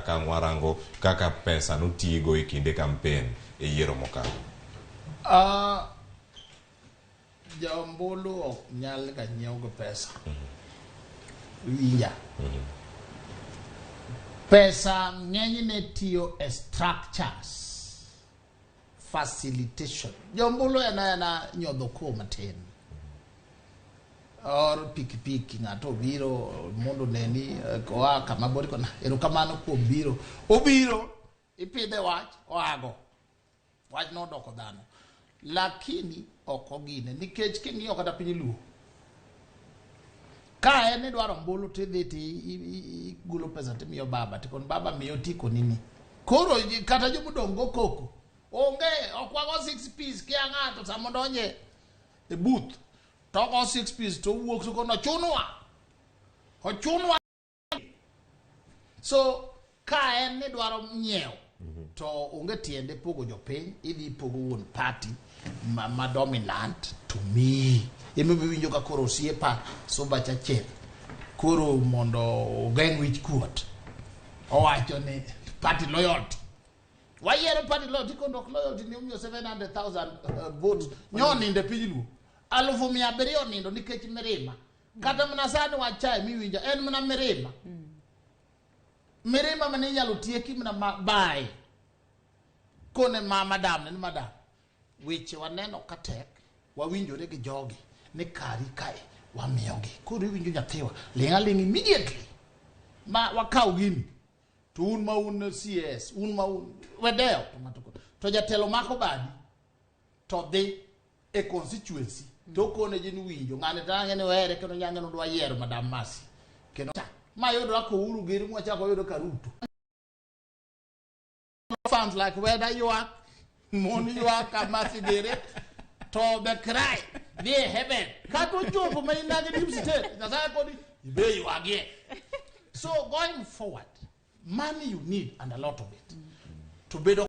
siasa ka ang' warango kaka pesa notigo e kinde kampen e yiero mokalo. Jaombulu ok nyal ga nyiew gi pesa. Winja. Pesa ng'enyne tiyo e structures. Facilitation. Jombulu en aena nyodho ko matin. Or pikipiki ng'ato obiro mondo oneni oa kama bor kona. Erokamano kuom biro. Obiro ipidhe wach oago. Wach nodoko dhano. Lakini ok ogine nikech king'iyo kata piny Luo. Ka en idwaro ombulu tidhi ti igolo pesa timiyo baba tikon baba miyo tiko nini. Koro kata jomodong' go koko. Onge ok wago six piece kia ng'ato sama odonje e booth to ogo six piece to owuok to kono ochunwa. Ochunwa. So ka en ni dwaro nyiewo to onge tiende pogo jopiny idhi pogo wuon party ma dominant to me emomiyo iwinjo ka koro osiepa Suba Churchill koro mondo ogeng' wich kuot owacho ni party loyalty wayiero party loyalty kondo ok loyalty ni omiyo 700,000 votes nyo nindo e piny Luo 700,000 onindo nikech mirima kata mana sani wachaye miwinjo en mana mirima mirima mane inyalo tieki mana baye kone ma madam ne ni madam weche waneno ka tek wawinjore gi jogi ni kari kae wamiyogi koro iwinjo nyathiwa ling' aling' immediately ma wakaw gini to un ma un CS un ma un wedewo to ng'ato to jatelo mako badi to dhi e constituency to okone ji ni winjo ng'ani to ang'e ni ohere kendo nyange nodwa yiero madam Mercy kendo ma yudora ka Uhuru giri mwachako yudo ka Ruto fans like whether ywak mon ywak ka Mercy gere to the cry dhi e heaven kata ochopo ma inage deep state Nyasaye kodi ibe ywagie. So going forward, money you need and a lot of it to bedo.